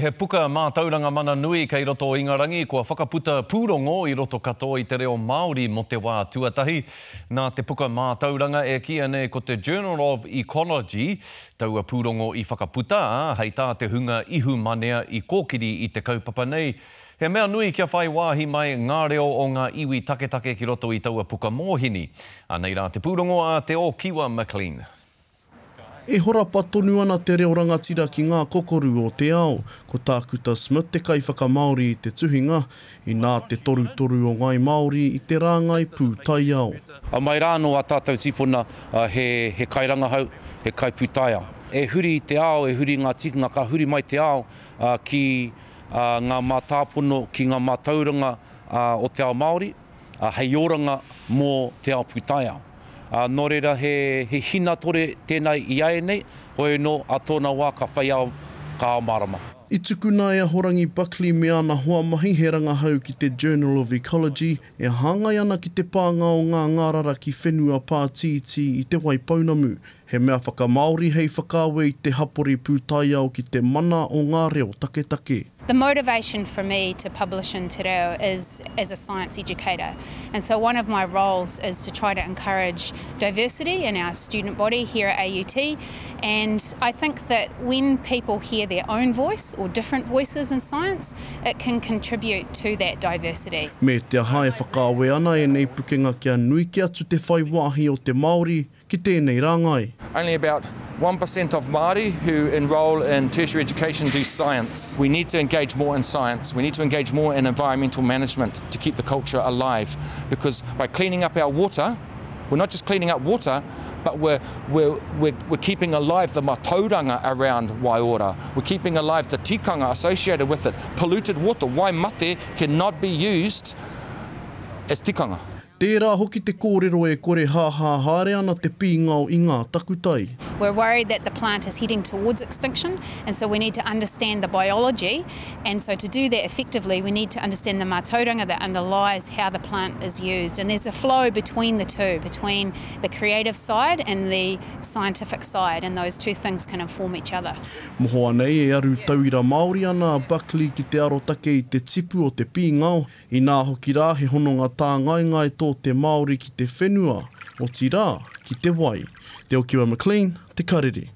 He puka mātauranga mana nui kei roto o Ingarangi kua whakaputa pūrongo i roto katoa i te reo Māori mō te wā tuatahi. Nā te puka mātauranga e kīia nei ko te Journal of Ecology taua pūrongo i whakaputa, ā, hei tā te hunga ihumanea i kōkiri i te kaupapa nei, he mea nui kia whai wāhi mai ngā reo o ngā iwi taketake ki roto i taua puka mōhini. Anei rā te pūrongo a Te Ōkiwa McLean. E horapa tonu ana te reo rangatira ki ngā kokoru o te ao. Ko Tākuta Smith te kaiwhakamāori i te tuhinga, inā te torutoru o Ngāi Māori i te rāngai pūtaiao. Mai rā anō ā tātou tīpuna he kairangahau, he kaipūtaiao. E huri te ao, e huri ngā tikanga, ka huri mai te ao ki ngā mātāpono, ki ngā mātauranga o te ao Māori. hei oranga mō te ao pūtaiao. Nō reira he hinatore tēnā i āianei, hoi anō, ā tōna wā ka whai ao, ka ao mārama. I tukuna e Ahorangi Buckley me ana hoa mahi he rangahau ki te Journal of Ecology e hāngai ana ki te pānga o ngā ngārara ki whenua pātītī i Te Waipounamu. He mea whakamāori hei whakaawe i te hapori pūtaiao ki te mana o ngā reo taketake. The motivation for me to publish in te reo is as a science educator and so one of my roles is to try to encourage diversity in our student body here at AUT and I think that when people hear their own voice or different voices in science it can contribute to that diversity. Me te aha e whakaawe ana ēnei pukenga kia nui kē atu te whai wāhi o te Māori ki tēnei rāngai. Only about 1% of Māori who enrol in tertiary education do science. We need to engage more in science. We need to engage more in environmental management to keep the culture alive because by cleaning up our water, we're not just cleaning up water, but we're, we're, we're, we're keeping alive the matauranga around Waiora. We're keeping alive the tikanga associated with it. Polluted water, wai mate, cannot be used as tikanga. Tērā hoki te kōrero e kore hāhā haere ana te pīngao i ngā takutai. We're worried that the plant is heading towards extinction and so we need to understand the biology and so to do that effectively we need to understand the mātauranga that underlies how the plant is used and there's a flow between the two, between the creative side and the scientific side and those two things can inform each other. Mohoa nei e aru tauira Māori ana a Buckley ki te arotake i te tipu o te pīngao, Inā hoki rā he hononga tāngaengae tō te Māori ki te whenua, otirā, ki te wai. Te Okiwa McLean, Te Karere.